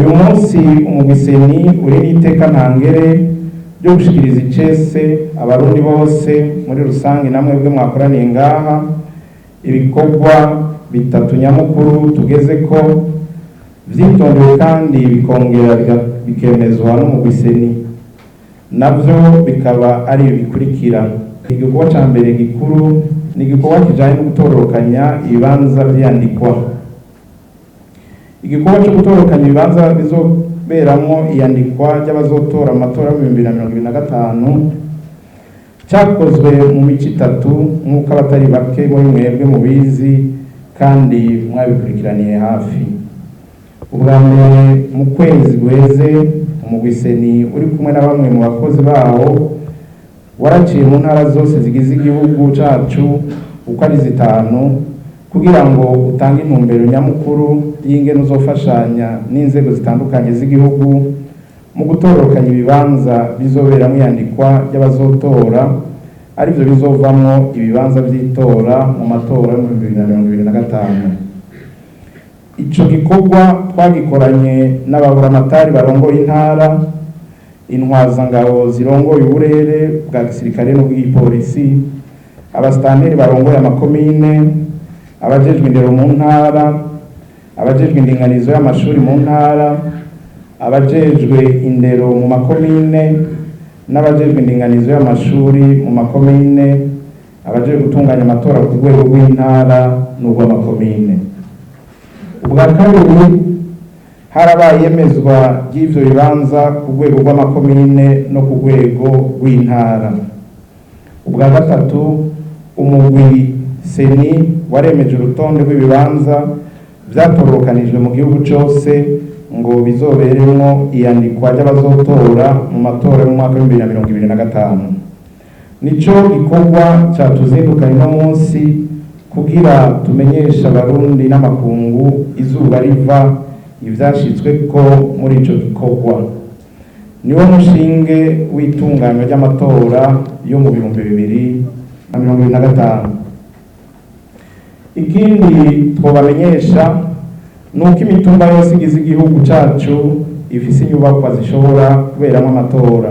Uyu munsi umugwi CENI uri n'iteka ntangere ryo gushikiriza icese Abarundi bose muri rusange, namwe bwe mwakoraniye ngaha, ibikorwa bitatu nyamukuru tugeze ko vyitondewe kandi bikongera bikemezwa n'umugwi CENI, navyo bikaba ari ibi bikurikira. Igikorwa ca mbere gikuru ni igikorwa kijanye no gutororokanya ibibanza vy'iyandikwa. Igikorwa cyo gutororokanya ibibanza bizoberamwo iyandikwa ry'abazotora amatora y'ibihumbi 2025 cyakozwe mu mico itatu, nk'uko abatari bake muri mwebwe mubizi kandi mwabikurikiraniye hafi. Ubwa mbere, mu kwezi guheze, umugwi CENI uri kumwe na bamwe mu bakozi bawo waraciye mu ntara zose zigize igihugu cacu uko ari zitanu, kugira ngo utange intumbero nyamukuru y'ingene uzofashanya n'inzego zitandukanye z'igihugu mu gutororokanya ibibanza bizoberamwo iyandikwa ry'abazotora, arivyo bizovamwo ibibanza vy'itora mu matora yo mu 2025. Ico gikorwa twagikoranye n'ababuramatari barongoye intara, intwazangabo zirongoye uburere bwa gisirikare n'ubw'igipolisi, abasitanteri barongoye amakomine, abajejwe indero mu ntara, abajejwe indinganizo y'amashuri mu ntara, abajejwe indero mu makomine n'abajejwe indinganizo y'amashuri mu makomine, abajejwe gutunganya amatora ku rwego rw'intara n'urw'amakomine. Ubwa kabiri, harabaye iyemezwa ry'ivyo bibanza ku rwego rw'amakomine no ku rwego rw'intara. Ubwa gatatu, umugwi CENI waremeje urutonde rw'ibibanza vyatorokanijwe mu gihugu cose ngo bizoberemwo iyandikwa ry'abazotora mu matora y'umwaka wa 2025. Nico gikorwa catuzindukanye uno munsi kugira tumenyeshe Abarundi n'amakungu izuba riva ivyashitsweko muri ico gikorwa. Niwo mushinge w'itunganywa ry'amatora yo mu 2025. Ikindi twobamenyesha ni uko imitumba yose igize igihugu cacu ifise inyubakwa zishobora kuberamwo amatora.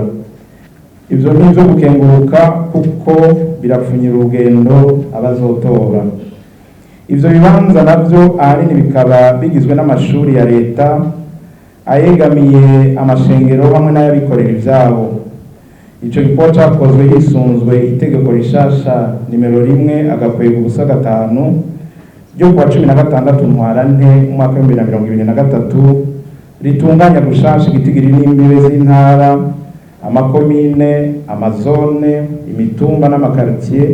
Ivyo ni ivyo gukenguruka kuko birapfunyira urugendo abazotora. Ivyo bibanza navyo ahanini bikaba bigizwe n'amashuri ya leta, ayegamiye amashengero hamwe n'ayabikorera ivyabo. Ico gikorwa cakozwe hisunzwe itegeko rishasha nimero 1-05 ryo kuwa 16 Ntwarante umwaka wa 2023, ritunganya gushasha igitigiri n'imbibe z'intara, amakomine, amazone, imitumba n'amakaritiye,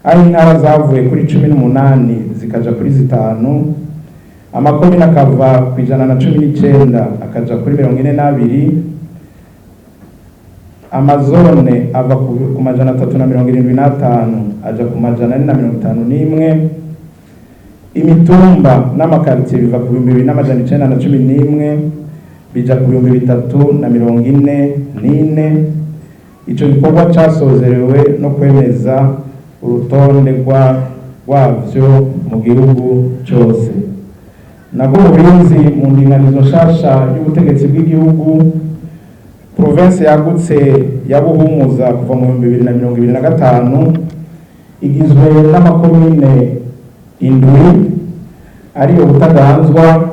aho intara zavuye kuri 18 zikaja kuri zitanu, amakomine akava ku 119 akaja kuri 42, amazone ava ku 375 aja ku 451, imitumba n'amakaritiye biva ku 2911 bija ku 3044. Ico gikorwa casozerewe no kwemeza urutonde rwavyo mu gihugu cose. Nabwo mubizi, mu ndinganizo nshasha y'ubutegetsi bw'igihugu, province yagutse ya Buhumuza kuva mu 2025 igizwe n'amakomine indwi, ariyo Butaganzwa,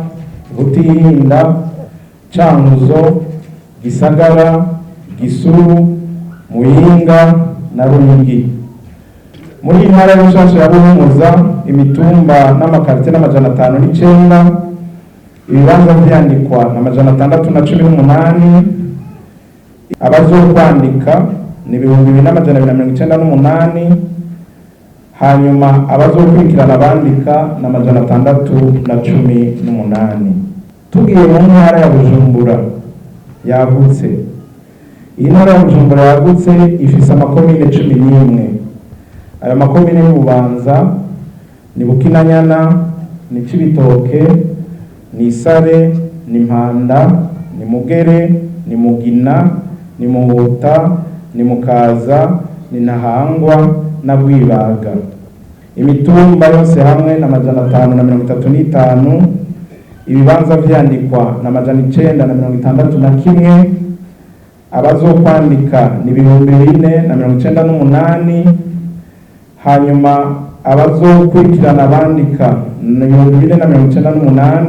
Butihinda, Cankuzo, Gisagara, Gisuru, Muyinga na Ruyigi. Muri iyi ntara y'Ubushasha ya Buhumuza, imitumba n'amakarite n'509, ibibanza vyandikwa na 618, abazokwandika ni 2298, hanyuma abazokurikirana abandika ni 618. Tugiye mu ntara ya Bujumbura yagutse, iyi ntara ya Bujumbura yagutse ifise amakomine 11. Ayo makomine y'Ububanza ni Bukinanyana, ni Cibitoke, ni Isare, ni Mpanda, ni Mugere, ni Mugina, ni Muhuta, ni Mukaza, ni Ntahangwa na Rwibaga. Imitumba yose hamwe na 535. Ibibanza vyandikwa na 961, abazokwandika ni 4098, hanyuma abazokurikirana abandika ni 4098,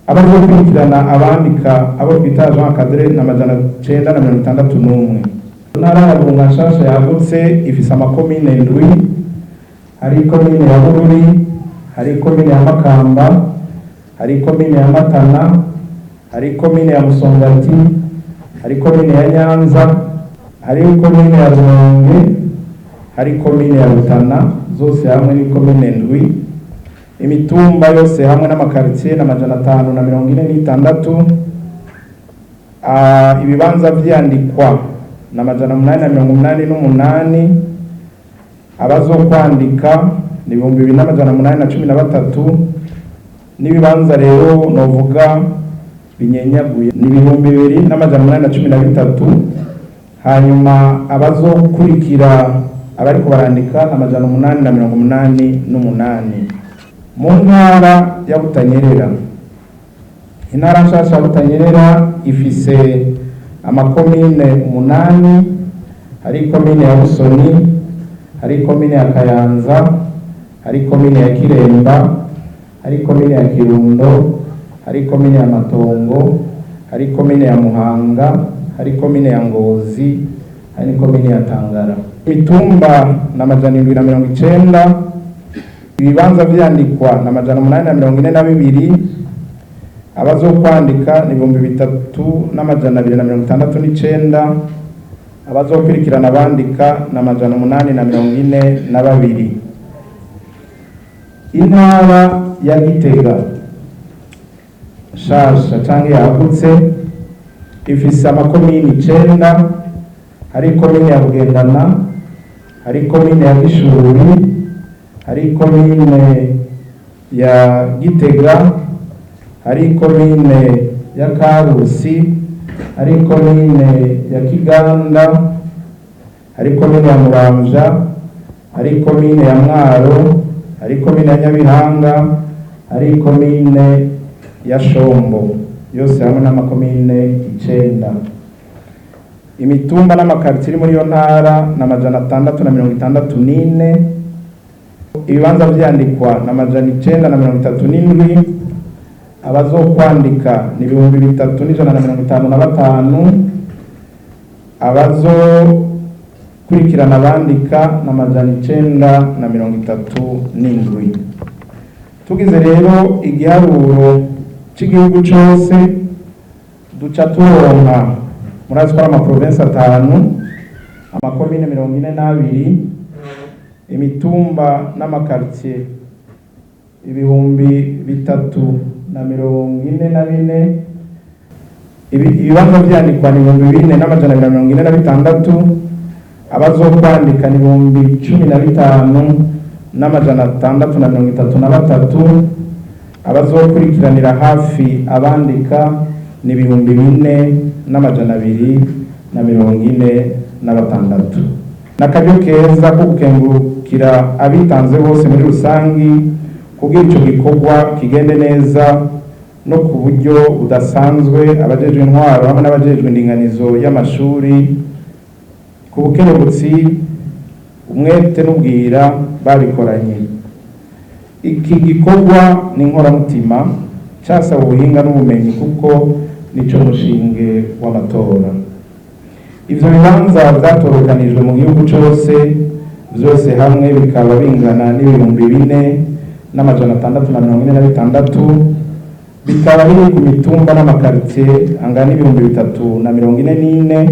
abazokurikirana abandika abo twita Jean Cadre na 961. Intara ya Burunga nshasha yagutse ifise amakomine 7. Hari ikomine ya Bururi, hari ikomine ya Makamba, hari ikomine ya Matana, hari ikomine ya Musongati, hari ikomine ya Nyanza, hari ikomine ya Rumonge, hari ikomine ya Rutana. Zose hamwe ni komine 7. Imitumba yose hamwe n'amakaritsiye na 546. Ibibanza vyandikwa na 888, abazokwandika ni 2813, n'ibibanza rero novuga binyenyaguye ni 2813, hanyuma abazokurikira abariko barandika 888. Mu ntara ya Butanyerera, intara nshasha ya Butanyerera ifise amakomine 8. Hari ikomine ya Busoni, hari ikomine ya Kayanza, hari ikomine ya Kiremba, hari ikomine ya Kirundo, hari ikomine ya Matongo, hari ikomine ya Muhanga, hari ikomine ya Ngozi, hari ikomine ya Tangara. Imitumba na 790, ibibanza vyandikwa na 842, abazokwandika ni 3269, abazokurikirana abandika na 842. Intara ya Gitega nshasha canke yagutse ifise amakomini 9. Hari ikomine ya Bugendana, hari ikomine ya Gishuri, hari ikomine ya Gitega, hari ikomine ya Karusi, hari ikomine ya Kiganda, hari ikomine ya Muramvya, hari ikomine ya Mwaro, hari ikomine ya Nyabihanga, hari ikomine ya Shombo. Yose hamwe n'amakomine 9. Imitumba n'amakaritiye muri iyo ntara na 664, ibibanza vyandikwa na 937, abazokwandika ni 3155, abazokurikirana abandika na 937. Tugize rero igiharuro c'igihugu cose, duca turonka, murazi ko ari amaprovinsi 5, amakomine 42, imitumba n'amakaritiye 3044, ibibanza vyandikwa ni 4246, abazokwandika ni 15633, abazokurikiranira hafi abandika ni 4246. N'akaryo keza ko gukengurukira abitanze bose muri rusangi kugira ico gikorwa kigende neza, no ku buryo budasanzwe abajejwe intwaro hamwe n'abajejwe indinganizo y'amashuri ku bukerebutsi, umwete n'ubwira babikoranye. Iki gikorwa ni inkoramutima, casaba ubuhinga n'ubumenyi kuko nico mushinge w'amatora. Ivyo bibanza vyatorokanijwe mu gihugu cose vyose hamwe bikaba bingana n'4646, bikaba biri ku mitumba n'amakaritsiye angana n'3044.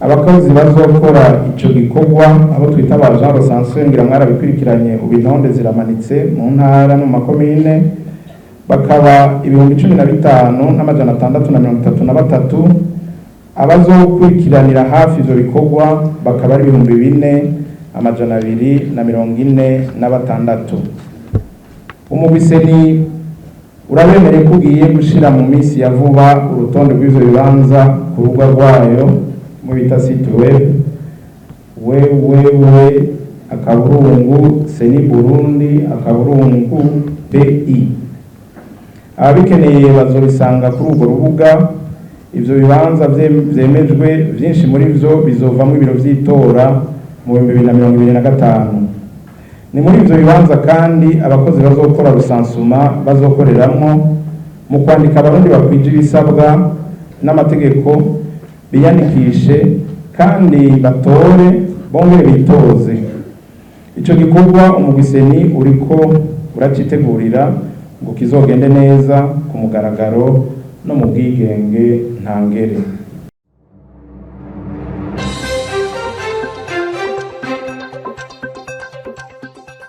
Abakozi bazokora ico gikorwa, abo twita ba Jean Recenseur, ngira mwarabikurikiranye, ubu intonde ziramanitse mu ntara no mu makomine, bakaba 15633, abazokurikiranira hafi ivyo bikorwa bakaba ari 4246. Umugwi CENI urabemereye ko ugiye gushira mu minsi ya vuba urutonde rw'ivyo bibanza ku rubuga rwayo mu bita site web www.ceniburundi.bi. Ababikeneye bazobisanga kuri urwo rubuga. Ivyo bibanza vyemejwe, vyinshi muri vyo bizovamwo ibiro vy'itora mu 2025. Ni muri ivyo bibanza kandi abakozi bazokora recensement bazokoreramwo mu kwandika Abarundi bakwije ibisabwa n'amategeko, biyandikishe kandi batore bongere bitoze. Ico gikorwa umugwi CENI uriko uracitegurira ngo kizogende neza, ku mugaragaro no mu bwigenge ntangere.